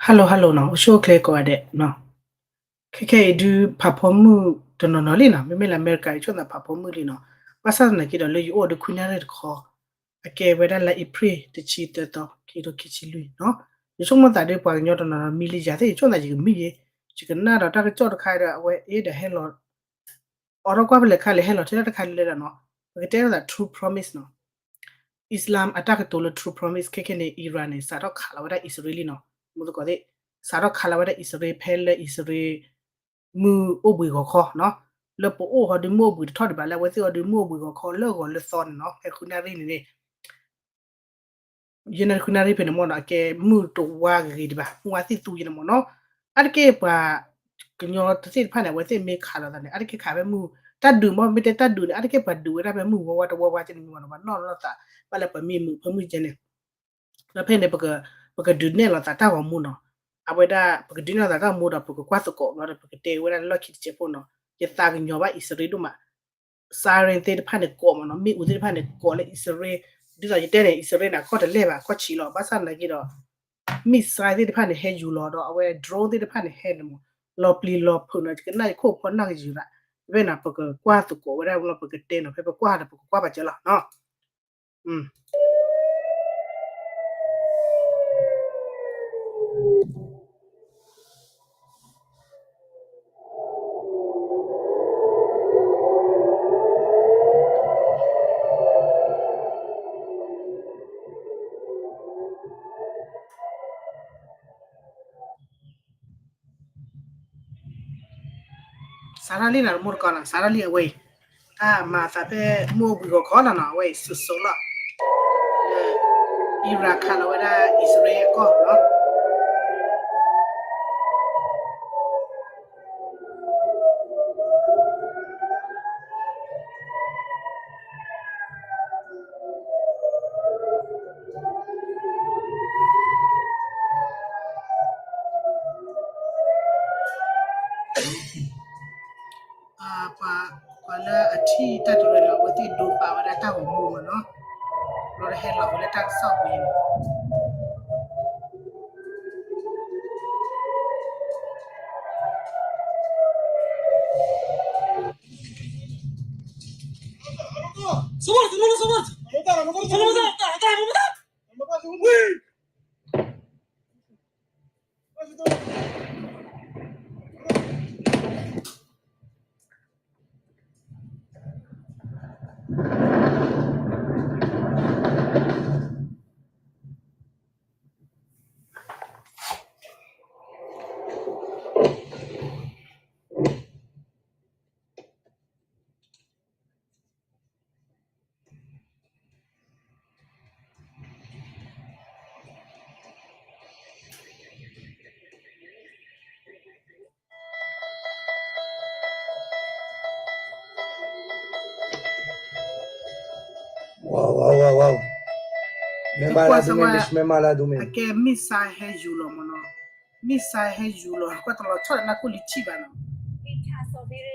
Hello hello နီၤ, အိၣ်ဆူၣ်အိၣ်ချ့ကိးဂၤဒဲးနီၤ. ခဲခဲအံၤဒုးဖးဖီမုၢ်တနီၤနီၤလံနီၤ, မ့မ့ၢ်လၢအမဲရကၤအံၤ ဆိၣ်သးဖးဖီမုၢ်လံနီၤ. ဘၣ်ဆၣ်သနာ်က့ဒီး လၢယအိၣ်ဒီးခွံနၣ်ရံၣ်တခီ, အကဲဝဲဒၣ်လါအ့ဖြ့ၣ်တဆံသၢသီ ခံကထိခံဆံလွံၢ်နီၤ. ယဆိကမိၣ်သးဒီးပှၤကညီတနီၤနီၤ မံလၢယၤသ့ၣ် ယဆိကမိၣ်သးယကမံယ့, ယကနၣ်ဒီးတၢ်ကစီၣ်တခါဒီး အဝဲအ့ဒီးဟဲလီၤ အိးထီၣ်ကွၢ်ဖဲလဲၣ်ခါလဲၣ် ဟဲလီၤထဲတၢ်တခါလဲၣ်ဒီးနီၤ, ပကတဲလိာ်သး true promise နီၤ. Islam အတၢ်ကတိၤလၢ true promise ခဲခဲန့ၣ် Iran န့ၣ် စးထီၣ်ခးလီၤဝဲဒၣ်အံၣ်စရ့လးလံနီၤ. မူသကိးသ့ၣ်, စးထီၣ်ခးလီၤဝဲဒၣ်အံၣ်စရ့လး ဖဲလၢအံၣ်စရ့လး မုၢ်အိၣ်ဘှံးဂီၤခီနီၤ. လၢပအိၣ်ဟီဒုးမုၢ်အိၣ်ဘှံးတထီၣ်ဒံးဘၣ် လၢအဝဲသ့ၣ်အီၤဒုးမုၢ်အိၣ်ဘှံးဂီၤခီလၢဂီၤလၢသီန့ၣ်နီၤ, ဖဲဃုနၣ်ရံၣ်န့ၣ်န့ၣ် ယဲန့ၣ်ဃုနၣ်ရံၣ်ဖဲန့ၣ်မ့ၢ်နီၤ, အကဲမုၢ်တဝါဂ့ၤဂ့ၤဒံးဘၣ်, မုၢ်ဝါသံၣ်သူယဲန့ၣ်မ့ၢ်နီၤ. အါတက့ၢ်ပှၤကညီတသ့ၣ်တဖၣ်န့ၣ် အဝဲသ့ၣ်မ့ၢ်ခးလိာ်သးန့ၣ် အါတက့ၢ်ခးဖဲမုၢ်, တၢ်ဒုးမ့ၢ် မ့ၢ်တဲတၢ်ဒုးန့ၣ် အါတက့ၢ်ပှၤဒုးဝဲဒၣ်ဖဲမုၢ်ဝါဝါတဝါဝါကဲန့ၣ်မ့ၢ်နီၤ, ပှၤနီၣ်လိာ်သး ဘၣ်လၢပှၤမံမုာ်ဖဲမုၢ်ကဲန့ၣ် ဒီးဖဲန့ၣ် ပကဒုးနဲၣ်လိာ်သးတၢ်ဂီၤမူနီၤ. အဝဲဒၣ် ပကဒုးနဲၣ်လိာ်သးတၢ်ဂီၤမူဒီး ပကကွၢ်သကိးဘျီဒီး ပကတဲဝဲဒၣ်လၢလီၢ်ခံတစဲးဖိနီၤ. ယသးကညီၤဘၣ်အံၣ်စရ့လးဒိၣ်မး, siren သ့ၣ်တဖၣ်န့ၣ်ကိးမ့ၢ်နီၤ, မ့ၣ်အူသ့ၣ်တဖၣ်န့ၣ် ကိးလၢအံၣ်စရ့လး, ဒ်သိးယတဲန့ၣ် အံၣ်စရ့လးန့ၣ် အခီၣ်တလဲၢ်ဘၣ် အခီၣ်ဆံးလီၤ. ဘၣ်ဆၣ်သနာ်က့ဒီး missile သ့ၣ်တဖၣ်န့ၣ် ဟဲယူၤလီၤဒီး အဝဲ drone သ့ၣ်တဖၣ်န့ၣ် ဟဲန့ၣ်မ့ၢ် လီၤပျံၤလီၤဖုးနီၤ, ယကနၣ်ယခိၣ်ဖီနၢ်ကယုၤဒၣ်, ဖဲန့ၣ် ပကကွၢ်သကိးဝဲဒၣ်လီၤ, ပကတဲနီၤ, ဖဲပကွၢ်ဒီး ပကကွၢ်ပာ်စၢၤလီၤနီၤ. စးထီၣ်လံနီၤ တမူတကိးနီၤ, စးထီၣ်လံအဝဲအံၤ, တၢ်မၤအသးဖဲမုၢ်အိၣ်ဘှံးဂီၤခီလီၤနီၤ, အဝဲအံၤစိၤစိၤလီၤ, လၢ Iran ခးလီၤဝဲဒၣ်အံၣ်စရ့လးအကီၢ်နီၤ. ပှၤလၢအထံၣ်တၢ်တရံးဒီး အဝဲသ့ၣ်ဒိပာ်ဝဲဒၣ်တၢ်ဂီၤမူမ့ၢ်နီၤ, ဘျီဒီးဟဲလီၤဝဲလၢတၢ်ကစီၣ်ပူၤန့ၣ် Wow, wow, wow, wow. မ့ၢ်မၤလၢဒုးမ့ၢ် မ့ၢ်မၤလၢဒုးမ့ၢ် အကဲ missile ဟဲယူၤလီၤမ့ၢ်နီၤ, missile ဟဲယူၤလီၤ ကွၢ်တလီၤဆီၣ်ဒီးနၢ်ကိၣ်လံထံၣ်ဘၣ်နီၤ. این تصاویر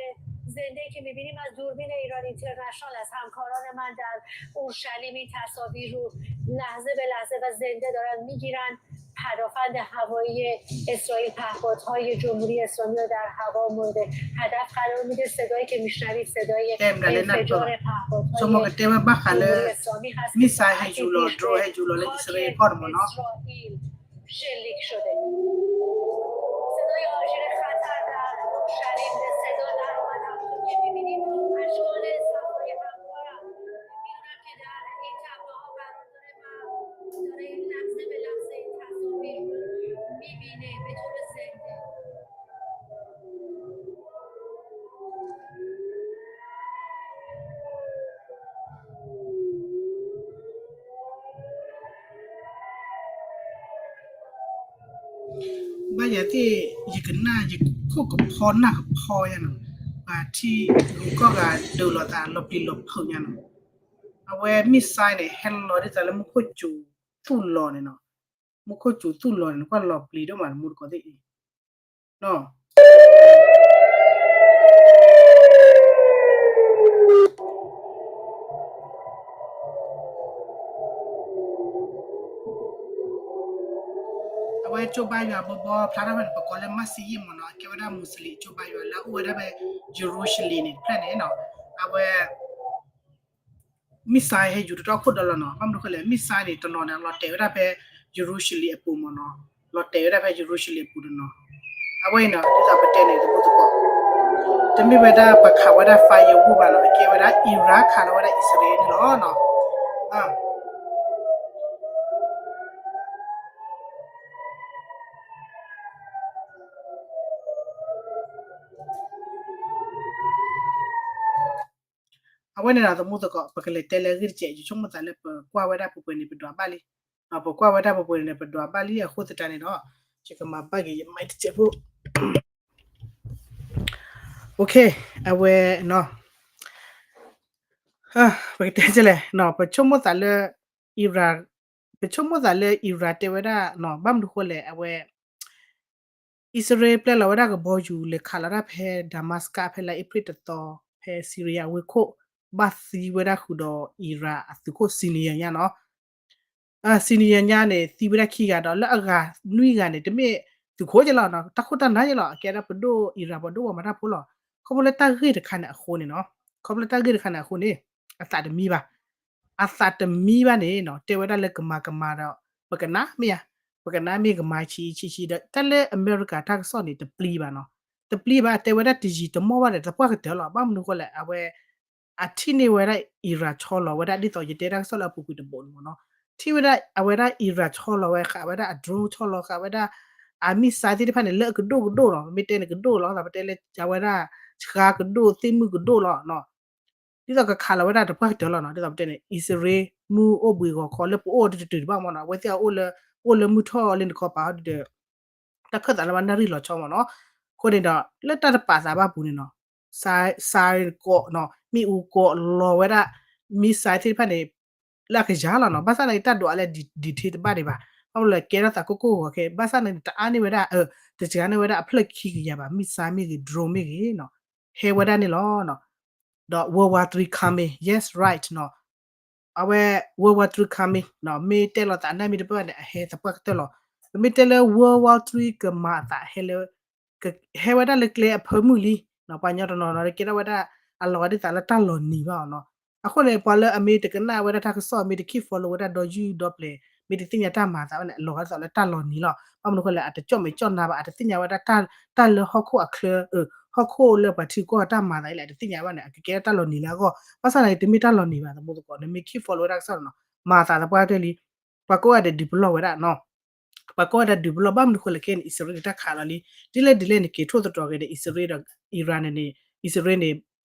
زنده که می‌بینیم از دوربین ایران اینترنشنال است. همکاران من در اورشلیم این تصاویر رو لحظه به لحظه و زنده دارن می‌گیرن. پدافند هوایی اسرائیل پهپادهای جمهوری اسلامی رو در هوا مورد هدف قرار می‌ده. صدایی که می‌شنوید صدای انفجار پهپادهای جمهوری اسلامی هست که به سمت پیشگاه اسرائیل شلیک شده. صدای آژیر خطر در اورشلیم به صدا درآمد. همونطور که می‌بینید اشکان صفای همکارم می‌دونم که در این تپه‌ها قرار داره و داره این لحظه به لحظه این تصاویر رو می‌بینه به طور زنده. ဘၣ်ယၤသ့ၣ် ယကနၣ် ယခိၣ်ကဖီနၢ်ကဖီယါနီၤ, ပှၤထံဂုၤကီၢ်ဂၤဒုးလိာ်သးလီၤပျံၤလီၤဖုးညါနီၤ, အဝဲ missile န့ၣ် ဟဲလီၤဒ်သိးလၢမူခိၣ်စူၤသူၣ်လီၤန့ၣ်နီၤ, မူခိၣ်စူၤသူၣ်လီၤန့ၣ် ကွၢ်လီၤပျံၤဒိၣ်မးတမူတကိးသ့ၣ်အံၤ နီၤ အဝဲ ကၠိဘါယွၤဘီဘီဖျါထီၣ်ဖဲန့ၣ် ပကိးလၢ မစ့ယံမ့ၢ်နီၤ, အကဲဝဲဒၣ် Muslim ကၠိဘါယွၤလၢအအိၣ်ဝဲဒၣ်ဖဲ Jerusalem န့ၣ်တဖျၢၣ်န့ၣ်နီၤ, အဝဲ missile ဟဲယူၤတတီၢ်ခိၣ်ဒီးလီၤနီၤ, ဘၣ်မနုၤဃိလဲၣ် missile န့ၣ် တနီၤန့ၣ် လီၤတဲာ်ဝဲဒၣ်ဖဲ Jerusalem အပူၤမ့ၢ်နီၤ, လီၤတဲာ်ဝဲဒၣ်ဖဲ Jerusalem အပူၤတနီၤ, အဝဲအံၤနီၤ ဒ်သိးပတဲန့ၣ် တမူသကိး တမ့ၢ်ဝဲဒၣ်ပှၤခးဝဲဒၣ် firework ဘၣ်နီၤ, အကဲဝဲဒၣ် Iran ခးလီၤဝဲဒၣ် Israel န့ၣ်လီၤနီၤ. အဝဲန့ၣ်ဒီး တမူသကိး ပကလဲၤတဲလၢအဂ့ၢ်တစဲး, ယဆိကမိၣ်သးလၢပကွၢ်ဝဲဒၣ်ပှဲၤပှဲၤန့ၣ် ပဒွးဘၣ်လံ, ပကွၢ်ဝဲဒၣ်ပှဲၤပှဲၤန့ၣ် ပဒွးဘၣ်လံအဃိသတးန့ၣ်ဒီး ယကမၤဘၣ်က့ၤယ mic တစဲးဖိ Okay, အဝဲနီၤ, ပကတဲလဲၣ်, ပဆိကမိၣ်သးလၢ Iran, ပဆိကမိၣ်သးလၢ Iran တဲဝဲဒၣ်နီၤ, ဘၣ်မနုၤဃိလဲၣ် အဝဲ အံၣ်စရ့လးပျဲလီၤဝဲဒၣ်ကဘီယူၤ လဲၤခးလီၤတၢ်ဖဲ Damascus ဖဲလါအ့ဖြ့ၣ်တသီ, ဖဲ Syria ဝ့ၢ်ခိၣ်, ဘၣ်သံဝဲဒၣ်ဃုာ်ဒီး Iran အသုးခိၣ် senior ညါနီၤ. senior ညါန့ၣ် သံဝဲဒၣ်ခံဂၤဒီး လၢအဂၤနွံဂၤန့ၣ် တမ့ၢ်သုးခိၣ်က့လီၤနီၤ, တၢ်ခိၣ်တၢ်နၢ်က့လီၤ, အကဲဒၣ်ပဒိၣ် Iran ပဒိၣ်ပှၤမၤတၢ်ဖိလီၤ. ခီဖျိလၢတၢ်ဂ့ၢ်တခါန့ၣ်အဃိန့ၣ်နီၤ, ခီဖျိလၢတၢ်ဂ့ၢ်တခါန့ၣ်အဃိန့ၣ် အသးတမံဘၣ် အသးတမံဘၣ်န့ၣ်နီၤ, တဲဝဲဒၣ်လၢကမၤကမၤဒီး ပကနၣ်မ့ၢ်ဧါ, ပကနၣ်မ့ၢ်ကမၤဆံးဆံးဆံးဒီး တၢ်လၢအမဲရကၤတၢ်ကစီၣ်န့ၣ် တပျံၤဘၣ်နီၤ, တပျံၤဘၣ်, တဲဝဲဒၣ်တယံာ်တမီၢ်ဘၣ်ဒီး သပှၢ်ကတၢၢ်လီၤ. ဘၣ်မနုၤဃိလဲၣ် အဝဲ အထံၣ်န့ၢ်ဝဲဒၣ် Iran ဆီလီၤဝဲဒၣ်ဒ်သိးယတဲတၢ်ကစီၣ်လၢအပူၤကွံာ်တဘိးန့ၣ်မ့ၢ်နီၤ, ထံၣ်ဝဲဒၣ်အဝဲဒၣ် Iran ဆီလီၤဝဲ ဃာ်ဝဲဒၣ်အ drone ဆီလီၤ ဃာ်ဝဲဒၣ် အ missile သ့ၣ်တဖၣ်န့ၣ် လၢအကဒိၣ်ကဒိၣ်နီၤ, ပမ့ၢ်တဲန့ၣ်ကဒိၣ်လီၤ, ပတဲလၢအဝဲဒၣ် ဆှါကဒိၣ် သ့ၣ်မုၢ်ကဒိၣ်လီၤနီၤ. ဒ်သိးကခးလီၤဝဲဒၣ်တပှၢ်ကတၢၢ်လီၤနီၤ, ဒ်သိးပတဲန့ၣ် အံၣ်စရ့လး မုၢ်အိၣ်ဘှံးဂီၤခီလၢပအိၣ်တတုၤတဘၣ်မ့ၢ်နီၤ, အဝဲသ့ၣ်အအိၣ်လၢ အိၣ်လၢမုၢ်ထီၣ်လၢနခီပၤအီၤဒ်ဒီး တၢ်ခၢၣ်သးလၢဘၣ်နၣ်ရံၣ်လီၤဆီမ့ၢ်နီၤ, အဃိန့ၣ်ဒီး လၢတၢ်တပာ်သးဘၣ်ပူၤန့ၣ်နီၤ, စါရ့ၣ်ကိးနီၤ မ့ၣ်အူကိးလီၤဝဲဒၣ် missile သ့ၣ်တဖၣ်န့ၣ် လၢအကယၤလီၤနီၤ, ဘၣ်ဆၣ်နာ်က့တၢ်ဒိးအါလၢ detail တဘၣ်ဒံးဘၣ်, ဘၣ်မနုၤလဲၣ် ကဲထီၣ်သးကိၢ်ကိၢ်ဂီၤဂီၤခဲ ဘၣ်ဆၣ်နာ်က့ တအါန့ၢ်ဝဲဒၣ် တစှၤန့ၢ်ဝဲဒၣ်အဖျၢၣ်ခံကယၤဘၣ်, missile မ့ၢ်ဂ့ၤ drone မ့ၢ်ဂ့ၤနီၤ, ဟဲဝဲဒၣ်န့ၣ်လီၤနီၤ. ဒီး World War Three coming, yes, right နီၤ, အဝဲ World War Three coming နီၤ, မ့ၢ်တဲလီၤသးနၢ်မ့ၢ်တပၢၢ်ဘၣ်န့ၣ် အဟဲသပှၢ်ကတၢၢ်လီၤ. ပမ့ၢ်တဲလၢ World War Three ကမၤအသးဟဲလၢ ဟဲဝဲဒၣ်လၢကျဲအဖၢမုၢ်လံနီၤ, ပှၤကညီတနီၤနီၤ ကဲထီၣ်ဝဲဒၣ်အလီၤဂာ်ဒ်သိးလၢတၢ်လီၤနံၤဘၣ်အီၤနီၤ. အဃိန့ၣ် ပှၤလၢအမ့ၢ်တကနၣ်ဝဲဒၣ်တၢ်ကစီၣ် မ့ၢ်တ keep follow ဝဲဒၣ်ဒီယုၢ်ဒီပျဲၤ မ့ၢ်တသ့ၣ်ညါတၢ်မၤအသးဘၣ်န့ၣ် အလီၤဂာ်ဒ်သိးလၢတၢ်လီၤနံၤလီၤ. ဘၣ်မနုၤဃိလဲၣ် အတကၠီၣ်မဲာ်ကၠီၣ်နါဘၣ်, အတသ့ၣ်ညါဝဲဒၣ် တၢ်လၢဟီၣ်ခိၣ်အချၢ, ဟီၣ်ခိၣ်လၢပှၤထံကီၢ်တၢ်မၤသးအံၤလဲၣ် အတသ့ၣ်ညါဘၣ်န့ၣ် အကကဲထီၣ်တၢ်လီၤနံၤလၢအဂီၢ်, ဘၣ်ဆၣ်နာ်က့ တမ့ၢ်တၢ်လီၤနံၤဘၣ် သမူသကိးန့ၣ် မ့ၢ် keep follow ဝဲဒၣ်ကစီၣ်နီၤ, မၤသးသပှၢ်ကတၢၢ်လံ, ပှၤကိးဂၤဒဲးဒုးပလီၢ်ဝဲဒၣ်နီၤ, ပှၤကိးဂၤဒဲးဒုးပလီၢ် ဘၣ်မနုၤဃိလဲၣ်ခဲအံၤန့ၣ် အံၣ်စရ့လးတၢ်ခးလီၤလံ, ဒ်လဲၣ်ဒ်လဲၣ်န့ၣ် က့ၤထိၣ်သတြီၤက့ၤဒီး အံၣ်စရ့လးဒီး Iran န့ၣ်န့ၣ် အံၣ်စရ့လးန့ၣ်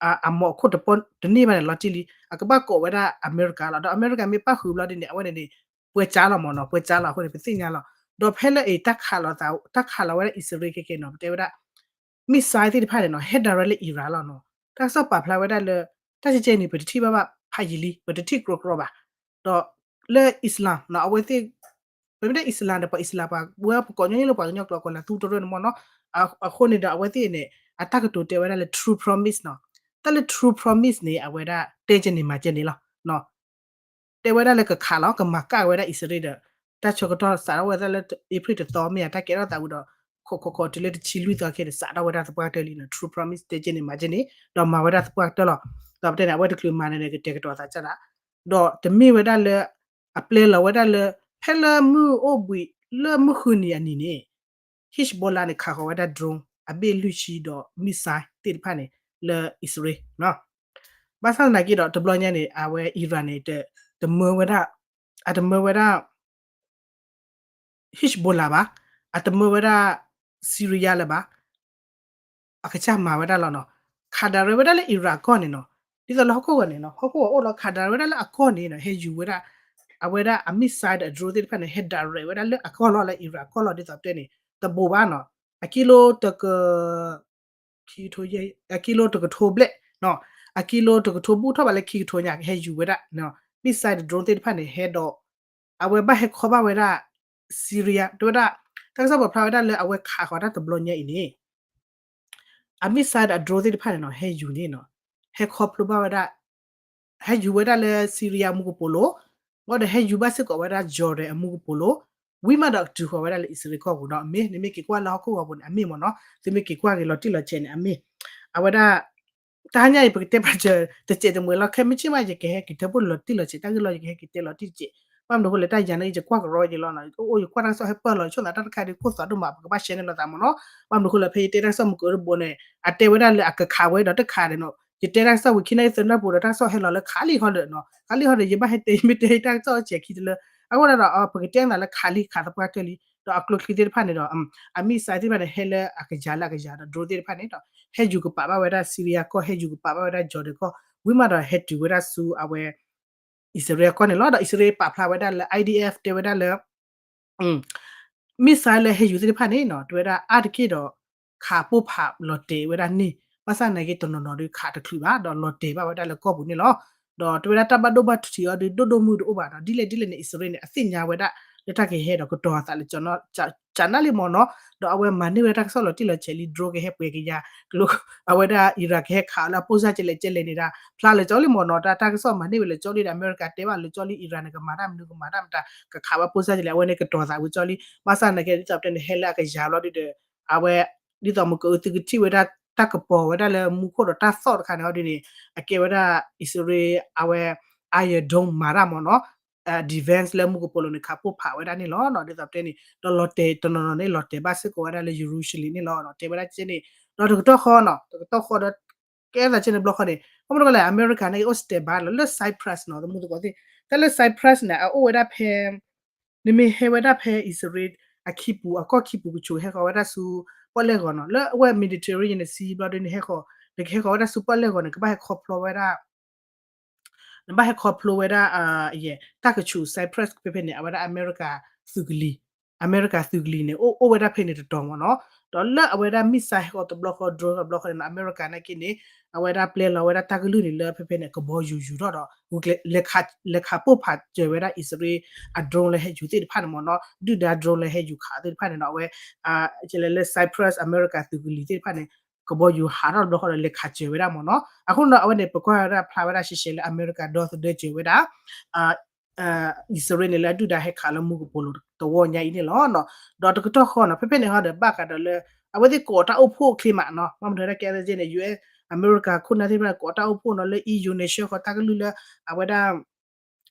အမိၢ်အခိၣ်တပီၢ်တန့ၢ်ဘၣ်န့ၣ် လီၤတံၢ်လံ, အကဘၣ်ကိးဝဲဒၣ်အမဲရကၤလီၤ, ဒီးအမဲရကၤမ့ၢ်ပၣ်ဃုာ်ဘျီဒ်န့ၣ် အဝဲန့ၣ်န့ၣ် ပှဲၤကၠါလီၤမ့ၢ်နီၤ, ပှဲၤကၠါလီၤအဃိန့ၣ် ပသ့ၣ်ညါလီၤ, ဒီးဖဲလၢအံၤ တၢ်ခးလီၤသး တၢ်ခးလီၤဝဲဒၣ်အံၣ်စရ့လးခဲကဲနီၤ ပတဲဝဲဒၣ် missile သ့ၣ်တဖၣ်န့ၣ်နီၤ ဟဲ direct လၢ Iran လီၤနီၤ, တၢ်ကစီၣ်ပာ်ဖျါဝဲဒၣ်လၢ တၢ်ကဲကဲန့ၣ် ပတထံၣ်ဘၣ်ဘၣ်ဖးယံာ်လံ ပတထံၣ်ကြီကြီဘၣ်, ဒီးလၢ Islam နီၤ အဝဲသ့ၣ် ပမ့ၢ်တဲ Islam ဒီးပှၤ Islam ပှၤဝဲပကိးညီနုၢ်လၢပှၤကညီကျိာ်ကိးလၢသူတရၢၣ်န့ၣ်မ့ၢ်နီၤ, အဃိန့ၣ်ဒီးအဝဲသ့ၣ်န့ၣ် အတၢ်ကတိၤတဲဝဲဒၣ်လၢ true promise နီၤ, တၢ်လၢ true promise န့ၣ် အဝဲဒၣ်တဲကဲန့ၣ်မၤကဲန့ၣ်လီၤ တဲဝဲဒၣ်လၢကခးလီၤ ကမၤကၣ်ဝဲဒၣ်အံၣ်စရ့လးဒီး တၢ်ဆၢကတီၢ်စးထီၣ်ဝဲဒၣ်လၢ April တသီမ့ၢ်ဧါ တၢ်ကဲထီၣ်သးဝံၤဒီး ခိးခိးခိးတုၤလၢတဆံလွံၢ်သီခဲန့ၣ် စးထီၣ်ဝဲဒၣ်သပှၢ်ကတၢၢ်လံနီၤ, true promise တဲကဲန့ၣ်မၤကဲန့ၣ် ဒီးမၤဝဲဒၣ်သပှၢ်ကတၢၢ်လီၤ, ဒီးပတဲန့ၣ် အဝဲတချုးမၤန့ၣ်န့ၣ် ကတဲာ်ကတီၤသးကၢ်ဒၣ်, ဒီးတမ့ၢ်ဝဲဒၣ်လၢ အပျဲလီၤဝဲဒၣ်လၢ ဖဲလၢမုၢ်အိၣ်ဘှံး လၢမုၢ်ဃုနံၤအနံၤန့ၣ် Hezbollah န့ၣ် ခးဃီၤဝဲဒၣ် drone အဘ့ၣ်လွံၢ်ဆံဒီး missile သ့ၣ်တဖၣ်န့ၣ် လၢအံၣ်စရ့လး ဘၣ်ဆၣ်သနာ်က့ဒီး တဘျီညါန့ၣ် အဝဲ Iran န့ၣ် တမၢဝဲဒၣ် အတမၢဝဲဒၣ် Hezbollah ဘၣ်, အတမၢဝဲဒၣ် Syria လၢၤဘၣ်, အကစၢ်မၤဝဲဒၣ်လီၤနီၤ, ခး direct ဝဲဒၣ်လၢ Iran အကီၢ်န့ၣ်နီၤ, ဒ်သိးလၢဟီၣ်ခိၣ်ဂီၤန့ၣ်နီၤ ဟီၣ်ခိၣ်ဂီၤအိၣ်လီၤ ခး direct ဝဲဒၣ်လၢအကီၢ်န့ၣ်နီၤ ဟဲယူၤဝဲဒၣ် အဝဲဒၣ်အ missile ဒီး drone သ့ၣ်တဖၣ်န့ၣ် ဟဲ direct ဝဲဒၣ်လၢအကီၢ်လီၤ လၢ Iran အကီၢ်လီၤ ဒ်သိးတဲန့ၣ် တဘိးဘၣ်နီၤ, အကံလိတက ခံကထိယဲၢ် အကံလိတကထိဘျဲၣ်, အကံလိတကထိဘူၣ်ထီၣ်ဘၣ်လၢခံကထိညါ ကဟဲယူၤဝဲဒၣ် missile ဒီး drone သ့ၣ်တဖၣ်န့ၣ် ဟဲဒီး အဝဲဘၣ်ဟဲခီဘၣ်ဝဲဒၣ် Syria တဲဝဲဒၣ် တၢ်ကစီၣ်ပာ်ဖျါဝဲဒၣ်လၢအဝဲခးဃီၤတၢ်တဘျီညါအံၤန့ၣ် အ missile ဒီးအ drone သ့ၣ်တဖၣ်န့ၣ်နီၤ ဟဲယူၤန့ၣ်နီၤ ဟဲခီဖျိဘၣ်ဝဲဒၣ် ဟဲယူၤဝဲဒၣ်လၢ Syria အမူကပိာ်လိၤ, ဘၣ်ဒီးဟဲယူၤဘၣ်စ့ၢ်ကီးဝဲဒၣ် Jordan အမူကပိာ်လိၤ, ဝံၤမးဒီးတုၤဃီၤဝဲဒၣ်လၢအံၣ်စရ့လးကီၢ်ပူၤဒီးအမ့ၢ်, နမ့ၢ်က့ၤကွၢ်လၢဟီၣ်ခိၣ်ဂီၤပူၤန့ၣ် အမ့ၢ်မ့ၢ်နီၤ, သုမ့ၢ်က့ၤကွၢ်က့ၤလီၤတံၢ်လီၤဆဲးန့ၣ် အမ့ၢ်, အဝဲဒၣ် တဟါညါအံၤ ပကတဲပာ်စၢၤတစဲးတမှဲၤလီၤ, ခဲမုၢ်ဆ့ၣ်မး ယကဟဲက့ၤထၢဖှိၣ်လီၤတံၢ်လီၤဆဲး တၢ်ဂ့ၢ်လီၤ ယကဟဲက့ၤတဲလီၤတံၢ်တစဲး, ဘၣ်မနုၤအဃိလဲၣ် တၢ်ယၤန့ၣ် ယကွၢ်ကရီယလီၤနီၤ, အိၣ်ယကွၢ်တၢ်ကစီၣ်ဟဲပၢၢ်လီၤ ယဆိကမိၣ်တၢ်တခါဒီး ခိၣ်သးဒိၣ်မး ပကဘၣ်ရှဲန့ၢ်လိာ်သးမ့ၢ်နီၤ, ဘၣ်မနုၤအဃိလဲၣ် ဖဲယတဲတၢ်ကစီၣ်မုၢ်ကၢၤတဘိန့ၣ် အတဲဝဲဒၣ်လၢအကခးဝဲဒီးတခးဒီးနီၤ, ယတဲတၢ်ကစီၣ်ဝံၤခံနၣ်ရံၣ်သၢနၣ်ရံၣ်ပူၤဒီး တၢ်ကစီၣ်ဟဲလီၤလၢခးလံဟီဒီးနီၤ, ခးလံဟီဒီး ယဘၣ်ဟဲတဲ ယမ့ၢ်တဲတၢ်ကစီၣ်ဆဲးခံတလၢ, အဃိဒီး ပကတဲနၤလၢခးလံခးသပှၢ်တၢၢ်လံ, ဒီးအကျိချံသ့ၣ်တဖၣ်န့ၣ်ဒီး အ missile သ့ၣ်တဖၣ်န့ၣ် ဟဲလၢအကယၤလၢအကယၤဒီး drone သ့ၣ်တဖၣ်န့ၣ်ဒီး ဟဲယူၤကပာ်ဘၣ်ဝဲဒၣ် Syria ကီၢ် ဟဲယူၤကပာ်ဘၣ်ဝဲဒၣ် Jordan ကီၢ်, ဝံၤမးဒီးဟဲတုၤဝဲဒၣ်ဆူအဝဲ အံၣ်စရ့လးကီၢ်န့ၣ်လီၤ. ဒီးအံၣ်စရ့လးပာ်ဖျါဝဲဒၣ်လၢ I D F တဲဝဲဒၣ်လၢ missile လၢဟဲယူၤသ့ၣ်တဖၣ်န့ၣ်နီၤ တဲဝဲဒၣ်အါတက့ၢ်ဒီး ခးပိၢ်ဖးလီၤတဲာ်ဝဲဒၣ်န့ၣ်, ဘၣ်ဆၣ်နာ်က့တနီၤနီၤဒီးခးတချုးဘၣ် ဒီးလီၤတဲာ်ဘၣ်ဝဲဒၣ်လၢကီၢ်ပူၤန့ၣ်လီၤ. ဒီးတဲဝဲဒၣ်တၢ်ဘၣ်ဒိဘၣ်ထံးအီၤဒီး ဒိၣ်ဒိၣ်မုၢ်တအိၣ်ဘၣ်ဒီး ဒ်လဲၣ်ဒ်လဲၣ်န့ၣ် အံၣ်စရ့လးန့ၣ် အသ့ၣ်ညါဝဲဒၣ် လၢတၢ်ကဟဲဒီးကတီၤအသးလၢ ကနၣ်လံမ့ၢ်နီၤ, ဒီးအဝဲမၤန့ၢ်ဝဲဒၣ်တၢ်ကစီၣ်လီၤတံၢ်လီၤဆဲးလံ drone ကဟဲပှဲၤကယၤ, ကျိ အဝဲဒၣ် Iran ကဟဲခးအီၤလၢအပိၢ်စၢ်ကလဲာ်ကလဲာ်န့ၣ်ဒၣ် ဖျါလၢကၠီလံမ့ၢ်နီၤ, တၢ်တၢ်ကစီၣ်မၤန့ၢ်ဝဲလၢကၠီလံဒီး အမဲရကၤတဲဘၣ်လၢကၠီလံ Iran န့ၣ် ကမၤတၢ်မနုၤကမၤတၢ်မတၤ ကခးဝဲပိၢ်စၢ်ကလဲာ် အဝဲန့ၣ်ကတီၤသးဝံၤကၠီလံ, ဘၣ်ဆၣ်နာ်က့ဒ်သိးပတဲန့ၣ် ဟဲလၢအကယၤဘျီဒုဒီး အဝဲ ဒ်သိးမုၢ်ကအိသုကထံၣ်ဝဲဒၣ် တၢ်ကပီၤဝဲဒၣ်လၢမူခိၣ်ဒီးတၢ်သီၣ်တခါန့ၣ်အီၤဒ်န့ၣ် အကဲဝဲဒၣ် အံၣ်စရ့လး အဝဲ Iron Dome မၤတၢ်မ့ၢ်နီၤ, defense လၢမူကပိာ်လိၤန့ၣ် ခးပိၢ်ဖးဝဲဒၣ်န့ၣ်လီၤ. ဒ်သိးပတဲန့ၣ် ဒီးလီၤတဲာ်တနီၤနီၤန့ၣ် လီၤတဲာ်ဘၣ်စ့ၢ်ကီးဝဲဒၣ်လၢ Jerusalem န့ၣ်လီၤ. တဲဝဲဒၣ်ကဲန့ၣ် ဒီးတကတီၢ်ဃီနီၤ တကတီၢ်ဃီဒီး ကဲသးကဲန့ၣ်ဘျီဃီန့ၣ် ဘၣ်မနုၤလဲၣ် အမဲရကၤန့ၣ် အိၣ် standby လီၤလၢ Cyprus နီၤ သမူသကိးသ့ၣ် တၢ်လၢ Cyprus န့ၣ် အအိၣ်ဝဲဒၣ်ဖဲ နမ့ၢ်ဟဲဝဲဒၣ်ဖဲအံၣ်စရ့လး အခံပူၤ အကီၢ်ခံပူၤကဆိး ဟဲဃီၤဝဲဒၣ်ဆူ ပီၣ်လဲၣ်ဂီၤနီၤ လၢအဝဲ Mediterranean Sea ဘျီဒုန့ၣ် ဟဲဃီၤ နကဟဲဃီၤဝဲဒၣ်ဆူပီၣ်လဲၣ်ဂီၤန့ၣ် ကဘၣ်ဟဲခီဖျိဝဲဒၣ် နဘၣ်ဟဲခီဖျိဝဲဒၣ် တၢ်ကဆိး Cyprus ဖဲဖဲန့ၣ် အဝဲဒၣ်အမဲရကၤ သုးကလံၤ အမဲရကၤသုးကလံၤန့ၣ် အိၣ်အိၣ်ဝဲဒၣ်ဖဲန့ၣ်တတီၤမ့ၢ်နီၤ, ဒီးလၢအဝဲဒၣ် missile ဟဲဃီၤတဘျီဃီ drone တဘျီဃီန့ၣ်နီၤ အမဲရကၤနာ်က့န့ၣ် အဝဲဒၣ်ပျဲလီၤဝဲဒၣ်တၢ်ကလုၢ်န့ၣ်လၢဖဲဖဲန့ၣ် ကဘီယူၤယူၤထီၣ်ဒီး လဲၤခးပိၢ်ဖးစၢၤဝဲဒၣ်အံၣ်စရ့လး အ drone လၢဟဲယူၤသ့ၣ်တဖၣ်န့ၣ်မ့ၢ်နီၤ ဒုၣ်ဒါ drone လၢဟဲယူၤခးသ့ၣ်တဖၣ်န့ၣ်နီၤ အဝဲ လၢ Cyprus အမဲရကၤသုးကလံၤသ့ၣ်တဖၣ်န့ၣ် ကဘီယူၤဟးထီၣ်တဘျီဃီဒီး လဲၤခးစၢၤဝဲဒၣ်မ့ၢ်နီၤ, အဃိန့ၣ်ဒီး အဝဲန့ၣ် ပကွၢ်ဝဲဒၣ်ဖျါဝဲဒၣ်ရှဲရှဲလၢအမဲရကၤဒီသဒၢစၢၤဝဲဒၣ် အံၣ်စရ့လးန့ၣ် လၢအဒုၣ်ဒါဟဲခးလၢမူကပိာ်လိၤတဝီညါအံၤန့ၣ်လီၤ. ဒီးတကတီၢ်ဃီနီၤ ဖဲဖဲန့ၣ်ဟီဒီး ဘၣ်ဃးဒီးလၢ အဝဲသ့ၣ်ကိးတၢ်အိၣ်ဖှိၣ်ချ့မးနီၤ ဘၣ်မနုၤဒၣ်ကဲသ့ၣ်န့ၣ် U S အမဲရကၤခိၣ်နၢ်သ့ၣ်တဖၣ်န့ၣ် ကိးတၢ်အိၣ်ဖှိၣ်နီၤ လၢ E U န့ၣ် ဆှၢဃီၤတၢ်ကလုၢ်လၢ အဝဲဒၣ်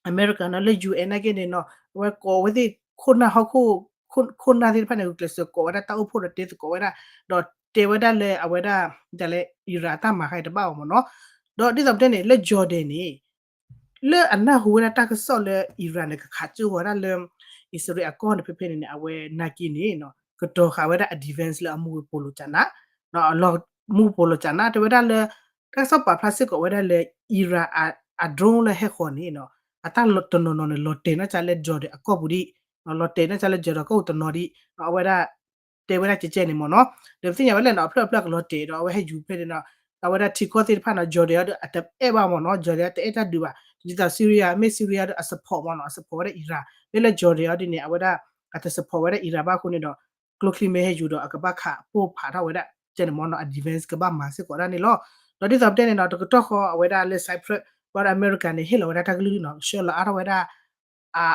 အမဲရကၤနီၤ လၢ U N နာ်က့န့ၣ်နီၤ အဝဲကိးဝဲသ့ၣ်ခိၣ်နၢ်ဟီၣ်ခိၣ် ခိၣ်နၢ်သ့ၣ်တဖၣ်န့ၣ် ဂုာ်ကျဲးစၢးကိးဝဲဒၣ်တၢ်အိၣ်ဖှိၣ်ဒီးတဲသကိးဝဲဒၣ် ဒီးတဲဝဲဒၣ်လၢအဝဲဒၣ် ဒ်လဲၣ် Iran အတၢ်မၤခါအံၤတဘၣ်အီၤမ့ၢ်နီၤ, ဒီးဒ်သိးပတဲန့ၣ် လၢ Jordan န့ၣ် လၢအနၢ်ဟူဝဲဒၣ်တၢ်ကစီၣ်လၢ Iran န့ၣ် ကခးကၠိဂီၤဒၣ်လၢ အံၣ်စရ့လးအကီၢ်န့ၣ် ဖဲဖဲန့ၣ်န့ၣ် အဝဲနာ်က့န့ၣ် ကတီၤဃာ်ဝဲဒၣ်အ defense လၢအမူကပိာ်လိၤကနး မူကပိာ်လိၤကနး တဲဝဲဒၣ်လၢ တၢ်ကစီၣ်ပာ်ဖျါစ့ၢ်ကီးဝဲဒၣ်လၢ Iran အ drone လၢဟဲဃီၤန့ၣ် အတၢ်တနီၤနီၤန့ၣ် လီၤတဲာ်နီၢ်ကါလၢ Jordan အကီၢ်ပူၤဒံး လီၤတဲာ်နီၢ်ကါလၢ Jordan အကီၢ်ပူၤတနီၤဒံး အဝဲဒၣ် တဲဝဲဒၣ်ကဲကဲန့ၣ်မ့ၢ်နီၤ, ဒီးပသ့ၣ်ညါဝဲလဲၣ်နီၤ အဖျၢၣ်အဖျၢၣ်ကလီၤတဲာ်ဒီး အဝဲဟဲယူၤဖဲန့ၣ်နီၤ, အဝဲဒၣ်ထံကီၢ်သ့ၣ်တဖၣ်နီၤ Jordan အီၤဒီး အတအဲၣ်ဘၣ်မ့ၢ်နီၤ Jordan အီၤတအဲၣ်တၢ်ဒုးဘၣ်, ဒ်သိး Syria မ့ၢ် Syria ဒီးအ support မ့ၢ်နီၤ အ support ဝဲဒၣ် Iran မ့ၢ်လၢ Jordan အီၤဒ်န့ၣ် အဝဲဒၣ် အတ support ဝဲဒၣ် Iran ဘၣ်အဃိန့ၣ်ဒီး ကျိချံမ့ၢ်ဟဲယူၤဒီး အကဘၣ်ခးပိၢ်ဖးထီၣ်ဝဲဒၣ် ကဲန့ၣ်မ့ၢ်နီၤ အ defense ကဘၣ်မၤစ့ၢ်ကီးဒၣ်န့ၣ်လီၤ. ဒီးဒ်သိးပတဲန့ၣ်နီၤ တကတီၢ်ဃီအဝဲဒၣ်လၢ Cyprus ဘၣ်ဒီးအမဲရကၤန့ၣ် ဟ့ၣ်လီၤဝဲဒၣ်တၢ်ကလုၢ်နီၤ ဆှၢလီၤအါထီၣ်ဝဲဒၣ်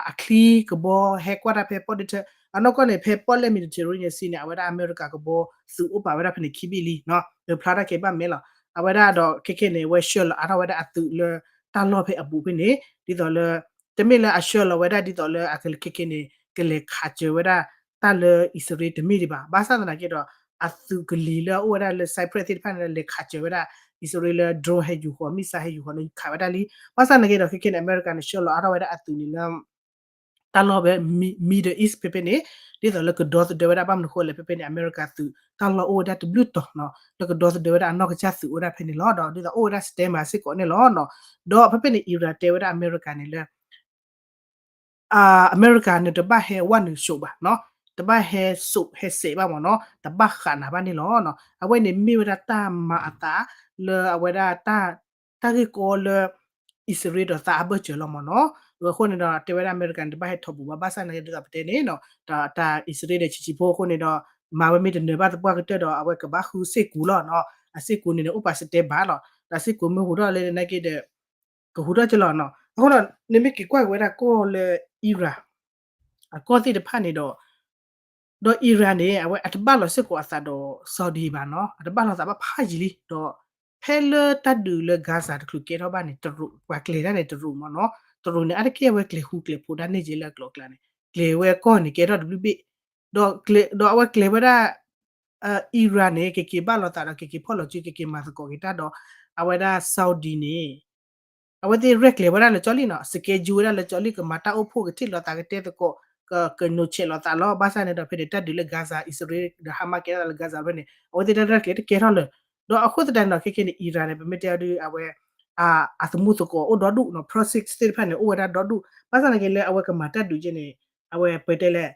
အချံကဘီဟဲကွၢ်တၢ်ဖဲပီၣ်ဒ့ထၢ အနီၢ်ကီၢ်န့ၣ် ဖဲပီၣ်လဲၣ် Mediterranean Sea န့ၣ် အဝဲဒၣ်အမဲရကၤကဘီသုးအိၣ်ပာ်ဝဲဒၣ်ဖဲန့ၣ်ခံဘ့ၣ်လံနီၤ ဖျါတၢ်ကဲဘၣ်မဲာ်လီၤ. အဝဲဒၣ်ဒီးခဲကဲန့ၣ် အဝဲဆှၢလီၤအါထီၣ်ဝဲဒၣ်အသုးလၢတၢ်လီၢ်ဖဲအပူၤဖဲန့ၣ် ဒ်သိးလၢ တမ့ၢ်လၢအဆှၢလီၤဝဲဒၣ်ဒ်သိးလၢအကလဲၤခဲကဲန့ၣ် ကလဲၤခးစၢၤဝဲဒၣ်တၢ်လၢအံၣ်စရ့လးတမ့ၢ်ဒံးဘၣ်. ဘၣ်ဆၣ်သနာ်က့ဒီး အသုးကလံၤလၢအအိၣ်ဝဲဒၣ်လၢ Cyprus သ့ၣ်တဖၣ်န့ၣ် လဲၤခးစၢၤဝဲဒၣ် အံၣ်စရ့လးလၢ drone ဟဲယူၤဃီၤ missile ဟဲယူၤဃီၤန့ၣ် ခးဝဲဒၣ်လံ. ဘၣ်ဆၣ်သနာ်က့ဒီး ခဲကဲန့ၣ် အမဲရကၤန့ၣ် ဆှၢလီၤအါထီၣ်ဝဲဒၣ်အသုးန့ၣ်လၢ တၢ်လီၢ်ဖဲ Middle East ဖဲဖဲန့ၣ် ဒ်သိးလၢကဒီသဒၢဝဲဒၣ် ဘၣ်မနုၤအဃိလဲၣ် ဖဲဖဲန့ၣ် အမဲရကၤသုးတၢ်လီၢ်အိၣ်ဝဲဒၣ်တဘျုးတီၤနီၤ လၢကဒီသဒၢဝဲဒၣ်အနီၢ်ကစၢ်သုးအိၣ်ဝဲဒၣ်ဖဲန့ၣ်လီၤ. ဒီးဒ်သိးအိၣ်ဝဲဒၣ် standby စ့ၢ်ကီးန့ၣ်လီၤနီၤ. ဒီးဖဲဖဲန့ၣ် Iran တဲဝဲဒၣ်အမဲရကၤန့ၣ်လၢ အမဲရကၤန့ၣ် တဘၣ်ဟဲဝဲနုာ်စိးဘၣ်နီၤ, တဘၣ်ဟဲစိးဟဲစဲးဘၣ်မ့ၢ်နီၤ, တဘၣ်ဃးနၤဘၣ်န့ၣ်လီၤ. အဝဲန့ၣ်မ့ၢ်ဝဲဒၣ်တၢ်မၤအသးလၢအဝဲဒၣ် တၢ်ဂ့ၢ်ကီလၢ အံၣ်စရ့လးဒီးသးအဘၢၣ်စၢၤလီၤမ့ၢ်နီၤ. အဃိန့ၣ်ဒီး တဲဝဲဒၣ်အမဲရကၤန့ၣ် တဘၣ်ဟဲထီၣ်ပူၤဘၣ် ဘၣ်ဆၣ်သနာ်က့ဒ်သိးပတဲန့ၣ်နီၤ, တၢ်အံၣ်စရ့လးဒီးဆံးဆံးဖိအဃိန့ၣ်ဒီး မၤဝဲမ့ၢ်တနၢၤဘၣ်သပှၢ်ကတၢၢ်ဒီး အဝဲကဘၣ်ဃုစ့ၢ်ကီးလီၤနီၤ. အစ့ၢ်ကီးန့ၣ်န့ၣ် အိၣ်ပာ် standby လီၤ. တၢ်စ့ၢ်ကီးမ့ၢ်ဟူးထီၣ်လၢနာ်က့ဒီး ကဟူးထီၣ်ကလီၤနီၤ. အဃိဒီး နမ့ၢ်က့ၤကွၢ်က့ၤဝဲဒၣ်ကီၢ်လၢ Iran အကီၢ်သ့ၣ်တဖၣ်န့ၣ်ဒီး ဒီး Iran န့ၣ် အဝဲအတဘၣ်လီၤစ့ၢ်ကီးအသးဒီး Saudi ဘၣ်နီၤ, အတဘၣ်လီၤသးဘၣ်ဖးယံာ်လံ, ဒီးဖဲလၢတၢ်ဒုးလၢ Gaza တချုးကဲထီၣ်ဘၣ်န့ၣ် တရူး ပှၤကျဲၤတၢ်န့ၣ်တရူးမ့ၢ်နီၤ, တရူးန့ၣ် အါတက့ၢ်အဝဲကျဲၤဃူကျဲၤဖိးတၢ်န့ၢ်က့ၤလၢအကျိၤအကျဲန့ၣ် ကျဲၤဝဲကီၢ်န့ၣ်ကဲထီၣ်တဘျုးဘ့ၣ်, ဒီး ဒီးအဝဲကျဲၤဝဲဒၣ် Iran န့ၣ် ကက့ၤဘၣ်လီၤသးဒီး ကက့ၤဖီၣ်လီၤစု ကက့ၤမၤသကိးက့ၤတၢ်ဒီး အဝဲဒၣ် Saudi န့ၣ် အဝဲသ့ၣ်ရဲၣ်ကျဲၤဝဲဒၣ်လၢကၠီလံနီၤ, schedule ဝဲဒၣ်လၢကၠီလံ ကမၤတၢ်အိၣ်ဖှိၣ်ကထံၣ်လိာ်သးကတဲသကိး ကကနိးဆဲးလိာ်သးလီၤ, ဘၣ်ဆၣ်န့ၣ်ဒီး ဖဲန့ၣ် တၢ်ဒုးလၢ Gaza အံၣ်စရ့လးဒီး Hamas ကဲထီၣ်သးလၢ Gaza ဖဲန့ၣ် အဝဲသ့ၣ်တၢ်ရဲၣ်ကျဲၤတကဲထီၣ်လၢၤ, ဒီးအဃိသတးန့ၣ်ဒီး ခဲခဲန့ၣ် Iran န့ၣ် ပမ့ၢ်တဲအီၤဒုး အဝဲ အသမူသကိးအိၣ်ဒီဒူၣ်နီၤ, proxies သ့ၣ်တဖၣ်န့ၣ် အိၣ်ဝဲဒၣ်ဒီဒူၣ်, ဘၣ်ဆၣ်သနာ်က့လၢအဝဲကမၤတၢ်ဒုးက့န့ၣ် အဝဲပတဲလဲၣ်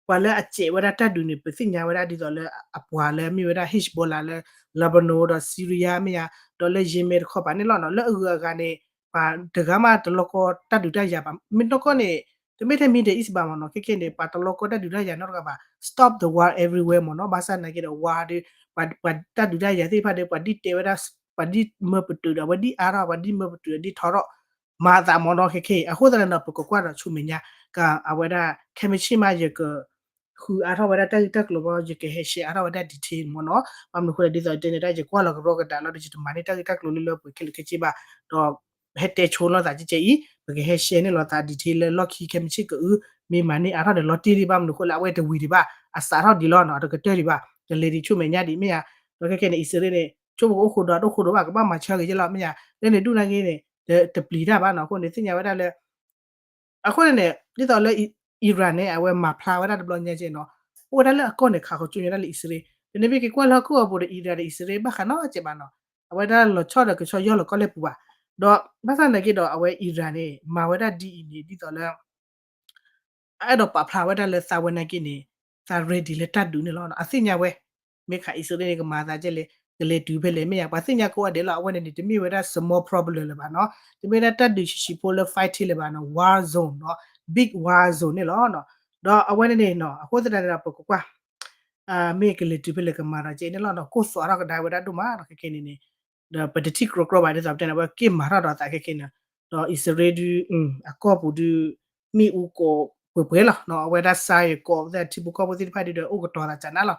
ပှၤလၢအစဲးဝဲဒၣ်တၢ်ဒုးန့ၣ် ပသ့ၣ်ညါဝဲဒၣ်ဒ်သိးလၢအပှၤလၢအမ့ၢ်ဝဲဒၣ် Hezbollah လၢ Lebanon ဒီး Syria မ့ၢ်ဧါ, ဒီးလၢ Yemen တခီပၤန့ၣ်လီၤနီၤ, လၢအဂုၤအဂၤန့ၣ် ပှၤတဂၤမးတလီကီတၢ်ဒုးတၢ်ယၤဘၣ်, မ့ၢ်နီၢ်ကီၢ်န့ၣ် တမ့ၢ်ထဲ Middle East ဘၣ်မ့ၢ်နီၤ, ခဲခဲန့ၣ် ပှၤတလီကီတၢ်ဒုးတၢ်ယၤနီတဂၤဘၣ်, stop the war everywhere မ့ၢ်နီၤ, ဘၣ်ဆၣ်သနာ်က့ဒီး war ဒီး ပှၤတၢ်ဒုးတၢ်ယၤသ့ၣ်တဖၣ်ဒီး ပှၤဒ်တဲဝဲဒၣ် ပှၤဒ်မၢပတုာ်ဒီး အဝဲဒ်အါထီၣ် ပှၤဒ်မၢပတုာ်ဒီး ဒ်ထီထီၣ် မၤသးမ့ၢ်နီၤ, ခဲခဲအံၤ အဃိသတးန့ၣ်ဒီး ပကကွၢ်ဒီးဆူမဲာ်ညါ က အဝဲဒၣ် ခဲမုၢ်ဆ့ၣ်မး ယက ဃုအါထီၣ်ဝဲဒၣ်တၢ်ဂ့ၢ်တၢ်ကျိၤဘၣ် ယကဟဲ share အါထီၣ်ဝဲဒၣ် detail မ့ၢ်နီၤ, ဘၣ်မနုၤအဃိလဲၣ် ဒ်သိးတဲန့ၣ် တၢ်ယကွၢ်လီၤကရီကတၢၢ်လီၤဒီး ယတမၤန့ၢ်တၢ်ဂ့ၢ်တၢ်ကျိၤလၢလၢပှဲၤခဲလၢာ်ခဲဆ့ဘၣ်, ဒီး ဟဲတဲဆိလိာ်သးကဲကဲအံၤ ပကဟဲ share န့ၢ်လိာ်သး detail လၢလီၢ်ခံခဲမုၢ်ဆ့ၣ်ကအု မ့ၢ်မၤန့ၢ်အါထီၣ်ဒီးလီၤတံၢ်လံ ဘၣ်မနုၤအဃိလဲၣ် အဝဲတဝံၤဒံးဘၣ် အစးထီၣ်ဒံးလီၤနီၤ, တကတၢၢ်ဒံးဘၣ် ကလဲၤဒံးဆူမဲာ်ညါဒံးမ့ၢ်ဧါ, ဒီးခဲခဲန့ၣ် အံၣ်စရ့လးန့ၣ် ဆိကမိၣ်ကအိၣ်ဃိဒီးတအိၣ်ဃိဒီးဘၣ် ကဘၣ်မၤဆၢဂ့ၤကဲလီၤမ့ၢ်ဧါ, လၢန့ၣ်ဒူၣ်နာ်က့န့ၣ် တပျံၤတၢ်ဘၣ်နီၤ, အဃိန့ၣ်သ့ၣ်ညါဝဲဒၣ်လၢ အဃိန့ၣ်န့ၣ် ဒ်သိးလၢ Iran န့ၣ် အဝဲမၤဖျါဝဲဒၣ်တဘျီညါကဲနီၤ, အိၣ်ဝဲဒၣ်လၢအကီၢ်န့ၣ် ခးဃီၤကၠိညါဒၣ်လၢအံၣ်စရ့လး, တနံၤမ့ၢ်က့ၤကွၢ်လၢဟီၣ်ခိၣ်အပူၤဒီး Iran ဒီးအံၣ်စရ့လး ဘၣ်ဃးနီတစဲးဘၣ်နီၤ, အဝဲဒၣ်လီၤဆီဒီးကဆီယီၢ်လီၤကီၢ်လၢပူၤဘၣ်, ဒီးဘၣ်ဆၣ်သနာ်က့ဒီး အဝဲ Iran န့ၣ် မၤဝဲဒၣ်ဒ်အံၤန့ၣ် ဒ်သိးလၢ အအဲၣ်ဒိးပာ်ဖျါဝဲဒၣ်လၢသးဝဲနာ်က့န့ၣ် သး ready လၢတၢ်ဒုးန့ၣ်လီၤ. အသ့ၣ်ညါဝဲ မ့ၢ်ခးအံၣ်စရ့လးန့ၣ် ကမၤသးဒ်လဲၣ်, ကလဲၤတုၤဖဲလဲၣ် မ့ၢ်ယါ ပှၤသ့ၣ်ညါကိးဂၤဒဲးလီၤ. အဝဲန့ၣ်န့ၣ် တမ့ၢ်ဝဲဒၣ် small problem လၢၤဘၣ်နီၤ, တမ့ၢ်ဝဲဒၣ်တၢ်ဒုးဆံးဆံးဖိလၢ fighting လၢၤဘၣ်နီၤ, war zone နီၤ, big war zone န့ၣ်လီၤ. ဒီးအဝဲန့ၣ်န့ၣ်နီၤ အဃိသတးန့ၣ်ဒီး ပကကွၢ် မ့ၢ်ကလဲၤတုၤဖဲလဲၣ်ကမၤဒီးကဲန့ၣ်လီၤနီၤ, ကိၢ်သွးထီၣ်ကဒါဝဲဒၣ်ဒိၣ်မးနီၤ ခဲခဲန့ၣ်န့ၣ်, ဒီးပတထံၣ်ကြီကြီဘၣ်ဒ်သိးပတဲန့ၣ် အဝဲက့ၤမၤထီၣ်ဒီးသးခဲခဲန့ၣ်, ဒီးအံၣ်စရ့လးဒုး အကီၢ်ပူၤဒုး မ့ၣ်အူကိးပှဲၤပှဲၤလီၤနီၤ, အဝဲဒၣ်စါယကိးဝဲဒၣ်ထံဖိကီၢ်ဖိသ့ၣ်တဖၣ်ဒုးဒီး အိၣ်ကတီၤသးကနၣ်လီၤ.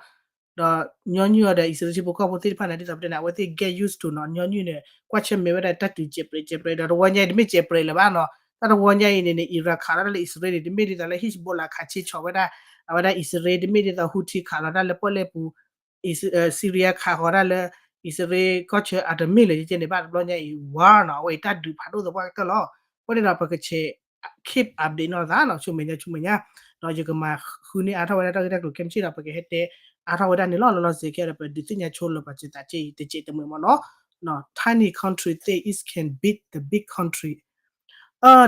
ဒီးညီနုၢ်အီၤဒီးအံၣ်စရ့လးထံဖိကီၢ်ဖိသ့ၣ်တဖၣ်န့ၣ် ဒ်သိးပတဲန့ၣ် အဝဲသ့ၣ် get used to နီၤ, ညီနုၢ်န့ၣ် ကွၢ်ဆၢၣ်မဲာ်ဝဲဒၣ်တၢ်တုၤစဲးပြဲးစဲးပြဲး ဒီးတဝီညါအံၤ တမ့ၢ်စဲးပြဲးလၢၤဘၣ်နီၤ, တၢ်တဝီညါအံၤန့ၣ်န့ၣ် Iran ခးလီၤတၢ်လၢအံၣ်စရ့လးန့ၣ် တမ့ၢ်ဒ်သိးလၢ Hezbollah ခးဆ့ဆီးဝဲဒၣ် အဝဲဒၣ်အံၣ်စရ့လး တမ့ၢ်ဒ်သိး Houthi ခးလီၤတၢ်လၢပီၣ်လဲၣ်ပူၤ Syria ခးဃီၤဒၣ်လၢ အံၣ်စရ့လးကီၢ်ဆၢအတမ့ၢ်လၢၤကဲန့ၣ်ဘၣ် တဘျီညါအံၤ war နီၤ, အဝဲအံၤတၢ်ဒုးဖးဒိၣ်သပှၢ်ကတၢၢ်လီၤ. အဃိန့ၣ်ဒီး ပကဆဲး keep update နီၢ်သးနီၤ ဆူမဲာ်ညါဆူမဲာ်ညါ, ဒီးယကမၤဃုန့ၢ်အါထီၣ်ဝဲဒၣ်တၢ်ဂ့ၢ်တၢ်ကျိၤခဲမုၢ်ဆ့ၣ်ဒီး ပကဟဲတဲအါထီၣ်ဝဲဒၣ်န့ၣ်လီၤ. လီၤလီၤဆဲးဆဲးဒီး ပဒုးသ့ၣ်ညါဆိလၢပှၤစၢၤသးကဲအံၤ တစဲးတမှဲၤမ့ၢ်နီၤ, tiny country think it can beat the big country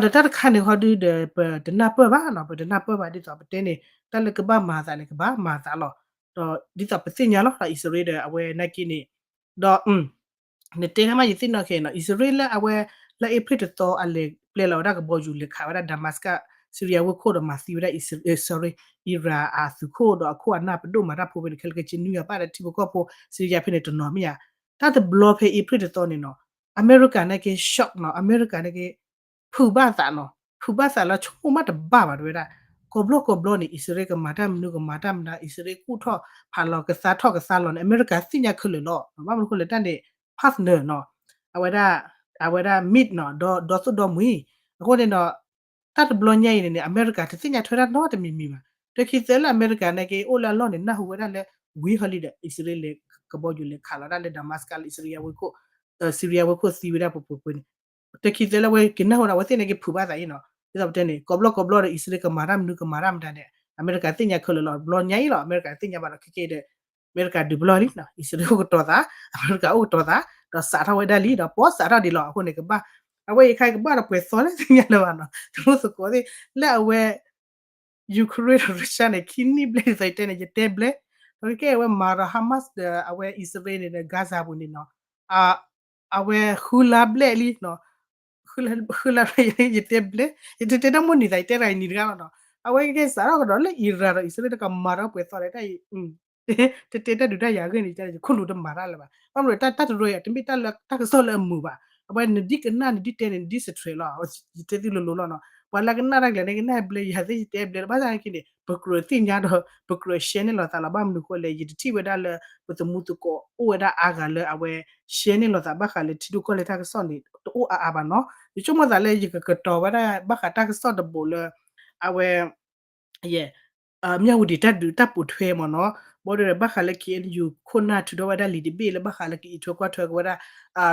ဒီးတၢ်တခါန့ၣ်ဃီဒုးဒီး ပတနၢ်ပၢၢ်ဘၣ်နီၤ, ပတနၢ်ပၢၢ်ဘၣ် ဒ်သိးပတဲန့ၣ် တၢ်လၢကဘၣ်မၤသးန့ၣ် ကဘၣ်မၤသးလီၤ. ဒီးဒ်သိးပသ့ၣ်ညါလီၤ ဒီးအံၣ်စရ့လးဒီးအဝဲနာ်က့န့ၣ်, ဒီး နတဲတၢ်မးယသ့ၣ်နီၣ်ခဲအံၤနီၤ, အံၣ်စရ့လးလၢအဝဲ လၢအ့ဖြ့ၣ်တသီအလဲၤပျဲလီၤဝဲဒၣ်ကဘီယူၤလဲၤခးဝဲဒၣ် Damascus Syria ဝ့ၢ်ခိၣ်ဒီးမၤသံဝဲဒၣ် sorry Iran အသုးခိၣ်ဒီးအခိၣ်အနၢ်ပဒိၣ်မၤတၢ်ဖိဖဲန့ၣ် ခဲလၢာ်ခဲဆ့နွံဂၤဘၣ်ဒီးထံဖိကီၢ်ဖိ Syria ဖဲန့ၣ်တနီၤမ့ၢ်ဧါ. တၢ်တဘျီဖဲအ့ဖြ့ၣ်တသီန့ၣ်နီၤ အမဲရကၤနာ်က့ shock နီၤ, အမဲရကၤနာ်က့ ဖုးဘၣ်သးနီၤ, ဖုးဘၣ်သးလၢဆိကမိၣ်မးတဘၣ်ဘၣ်တဲဝဲဒၣ်, ကိးဘျီကိးဘျီန့ၣ် အံၣ်စရ့လးကမၤတၢ်မနုၤကမၤတၢ်မနုၤ အံၣ်စရ့လးကူၣ်ထီၣ်ဖးလီၤကသါထီၣ်ကသါလီၤန့ၣ် အမဲရကၤသ့ၣ်ညါခဲလၢာ်လီၤ. ဘၣ်မနုၤအဃိလဲၣ်တၢ်န့ၣ် partner နီၤ, အဝဲဒၣ် အဝဲဒၣ် မ့ၢ်နီၤ ဒီသိၣ်ဒီမှံၤ, အဃိန့ၣ်ဒီး တၢ်တဘျီညါအံၤန့ၣ်န့ၣ် အမဲရကၤတသ့ၣ်ညါထွဲတၢ်နီတမံၤမံၤဘၣ်. တခံသၢလၢအမဲရကၤနာ်က့ အိၣ်လၢအလီၢ်န့ၣ် နၢ်ဟူဝဲဒၣ်လၢ ဝံၤဟီလံဒီး အံၣ်စရ့လးလဲၤကဘီယူၤလဲၤခးလီၤဒၣ်လၢ Damascus လၢ Syria ဝ့ၢ်ခိၣ် Syria ဝ့ၢ်ခိၣ်သံဝဲဒၣ်ပှဲၤပှဲၤန့ၣ် တခံသၢလၢအဝဲကနၢ်ဟူန့ၣ် အဝဲသ့ၣ်နာ်က့ဖုးဘၣ်သးအံၤနီၤ, ဒ်သိးပတဲန့ၣ် ကိးဘျီကိးဘျီဒီး အံၣ်စရ့လးကမၤတၢ်မနုၤကမၤတၢ်မတၤန့ၣ် အမဲရကၤသ့ၣ်ညါခဲလၢာ်လီၤ. တဘျီညါအံၤလီၤ အမဲရကၤသ့ၣ်ညါဘၣ်ဒီး ခဲကဲဒီး အမဲရကၤဒုးပလီၢ်လံနီၤ, အံၣ်စရ့လးအိၣ်ကတီၤသး, အမဲရကၤအိၣ်ကတီၤသး, ဒီးစးထီၣ်ဝဲဒၣ်လံ ဒီးပီၣ်စးထီၣ်ဒံးလီၤ. အဃိန့ၣ် ကဘၣ် အဝဲအံၤခါကဘၣ်ဒီးပှဲၤသီလၢသ့ၣ်ညါလၢၤဘၣ်နီၤ, တမူသကိးသ့ၣ် လၢအဝဲ Ukraine ဒီး Russia န့ၣ် ခံနံၣ်ဘျဲၣ်ဒ်သိးယတဲန့ၣ် ယတဲဘျဲၣ်, ဒီးကဲအဝဲမၤဒီး Hamas ဒီးအဝဲအံၣ်စရ့လးန့ၣ်ဒီး Gaza ပူၤန့ၣ်နီၤ, အဝဲဃုလါဘျဲၣ်လံနီၤ, ဃုလါဘျဲၣ် ယတဲဘျဲၣ်, ယတတဲတၢ်မိၣ်န့ၢ်သး ယတဲတဂၤအံၤန့ၣ်တဂၤလီၤနီၤ. အဝဲကဲစးထီၣ်ကဒီးလၢ Iran ဒီးအံၣ်စရ့လးတကမၤဒီးပှဲၤသီဒီးတၢ်အံၤ တတဲတၢ်ဒုးတၢ်ယၤအဂ့ၢ်န့ၣ် ယတၢ်ယခိၣ်နူာ်တမၤတၢ်လၢၤဘၣ်. ဘၣ်မနုၤတၢ်တရၢအံၤ တမ့ၢ်တၢ်လၢတၢ်ကစီၣ်လၢအမုာ်ဘၣ်. အဝဲနဒ်ကနၣ်နဒ်တဲန့ၣ် နဒ်စထြဲးလီၤ. ယတဲသုလိၤလိၤလီၤနီၤ. ပှၤလၢကနၣ်တၢ်ကျဲန့ၣ် ကနၣ်ဘျဲယၤသ့ၣ် ယတဲဘျဲလၢ ဘၣ်ဆၣ်သနာ်က့န့ၣ် ပကြၢးသ့ၣ်ညါဒီး ပကြၢး share န့ၢ်လိာ်သးလီၤ. ဘၣ်မနုၤဃိလဲၣ် ယတထံၣ်ဝဲဒၣ်လၢ ပသမူသကိးအိၣ်ဝဲဒၣ်အါဂၤလၢအဝဲ share န့ၢ်လိာ်သးဘၣ်ဃးလၢထံဒိၣ်ကီၢ်လဲၢ်တၢ်ကစီၣ်န့ၣ် တအိၣ်အါအါဘၣ်နီၤ. ယဆိကမိၣ်သးလၢယကကတီၤဝဲဒၣ်ဘၣ်ဃးတၢ်ကစီၣ်တဘိးလၢ အဝဲ ယဲ မၠၣ်ဝတံၤတၢ်ဒုးတၢ်ပိာ်ထွဲမ့ၢ်နီၤ, ဘၣ်ဒီးဘၣ်ဃးလၢ KNU ခိၣ်နၢ်ထုးထီၣ်ဝဲဒၣ်လံာ်တဘ့ၣ်လၢဘၣ်ဃးလၢကအံးထွဲကွၢ်ထွဲက့ၤဝဲဒၣ်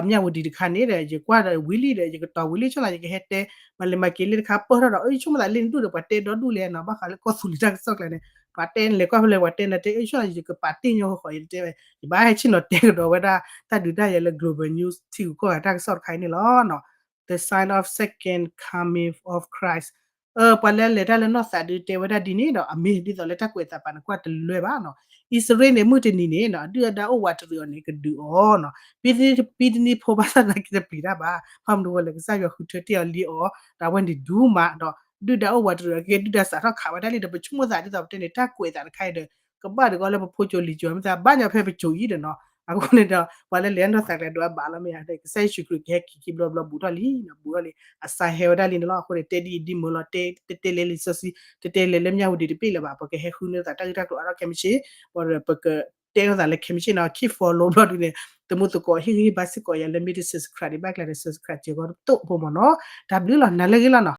မၠၣ်ဝတံၤတခါန့ၣ်ဒီး ယကွၢ်ဒီးဝံၤလံဒီး ယကတီၤဝံၤလံ ဆိကမိၣ်သးယကဟဲတဲ မၤလဲၤမၤက့ၤလၢတခါပၢၢ်ထီၣ်ဒီး အဆိကမိၣ်သးလၢနဒူၣ်ဒီး ပှၤတဲဒီဒူၣ်လဲၣ်နီၤ, ဘၣ်ဃးလၢကီၢ်သူလ့ၤတၢ်ကစီၣ်ကျဲန့ၣ် ပှၤတဲလဲၤကွၢ်ဖဲလဲၣ် ပှၤတဲနၤတဲ အဆိကမိၣ်သးယကပာ်တ့ၢ်ညီဃီဃီ ယတတဲဝဲ ယဘၣ်ဟဲဆ့ၣ်နီၤတဲကဒီးဝဲဒၣ် တၢ်ဒုးတၢ်ယၤလၢ Global News ထံဂုၤကီၢ်ဂၤတၢ်ကစီၣ်တခါအံၤန့ၣ်လီၤ. The Sign of Second Coming of Christ ပှၤလၢလဲၤတၢ်လၢနီၢ်သးဒုးတဲဝဲဒၣ်ဒ်န့ၣ်ဒီး အမ့ၢ်ဒ်သိးလၢတၢ်ကွဲးအသးပာ်န့ၣ်ကွၢ်တလၢဘၣ်နီၤ. အံၣ်စရ့လးန့ၣ် မုၢ်တနံၤန့ၣ်နီၤ အဒုၣ်အဒါအိၣ်ဝးတရံးအီၤန့ၣ် ကဒုးအီၤနီၤ, ပံတနံၤဖိဘၣ်ဆၣ်သနာ်က့တပျံၤတၢ်ဘၣ်, ဘၣ်မနုၤဃိလဲၣ် ကစၢ်ယွၤဃုထၢတ့ၢ်အီၤလံအီၤ ဒီးအဝဲန့ၣ်ဒုးမးဒီး ဒုၣ်ဒါအိၣ်ဝးတရံးအီၤက့ ဒုၣ်ဒါစးထီၣ်ခးဝဲဒၣ်လံဒီး ပဆိကမိၣ်သးဒ်သိးပတဲန့ၣ် တၢ်ကွဲးအသးတခါအံၤဒီး ကဘၣ်တကီလၢပဖိကၠိလံာ်ကၠိမ့ၢ်သး ဘၣ်ညီဖဲပစိၤအံၤဒီးနီၤ, အဃိန့ၣ်ဒီး ပှၤလၢလဲၤနီၢ်သးကျဲဒိးအဘၣ်လီၤမ့ၢ်ဧါ, ကစၢ်ယ့ၣ်ၡူးခရံာ်ကဟဲက့ၤခံဘျီဘျီဘူးထီၣ်လံ, ဘူးထီၣ်လံ အစါဟဲဝဲဒၣ်လံန့ၣ်လီၤ. အဃိန့ၣ် တဲဒ်အံၤဒ်မုာ်လီၤ တဲတဲလဲၤလံစီဆှံ တဲတဲလဲၤလၢမၠၣ်ဝတံၤတဘ့ၣ်လၢၤဘၣ် ပကဟဲဃုန့ၢ်သးတၢ်ဂ့ၢ်တၢ်ကျိၤအါထီၣ်ခဲမုၢ်ဆ့ၣ်, ပကတဲလိာ်သးလၢခဲမုၢ်ဆ့ၣ်နီၤ keep follow ဘျီဒုန့ၣ် သမူသကိးဟ့ၣ်ဂံၢ်ဟ့ၣ်ဘါစ့ၢ်ကီးယၤလၢမ့ၢ်တ subscribe ဒံးဘၣ်ကျဲဒီး subscribe စ့ၢ်ကီးတတိၢ်ဖိမ့ၢ်နီၤ, တၢ်ဘျုးလီၤ နၤလၢအဂ့ၤလီၤနီၤ.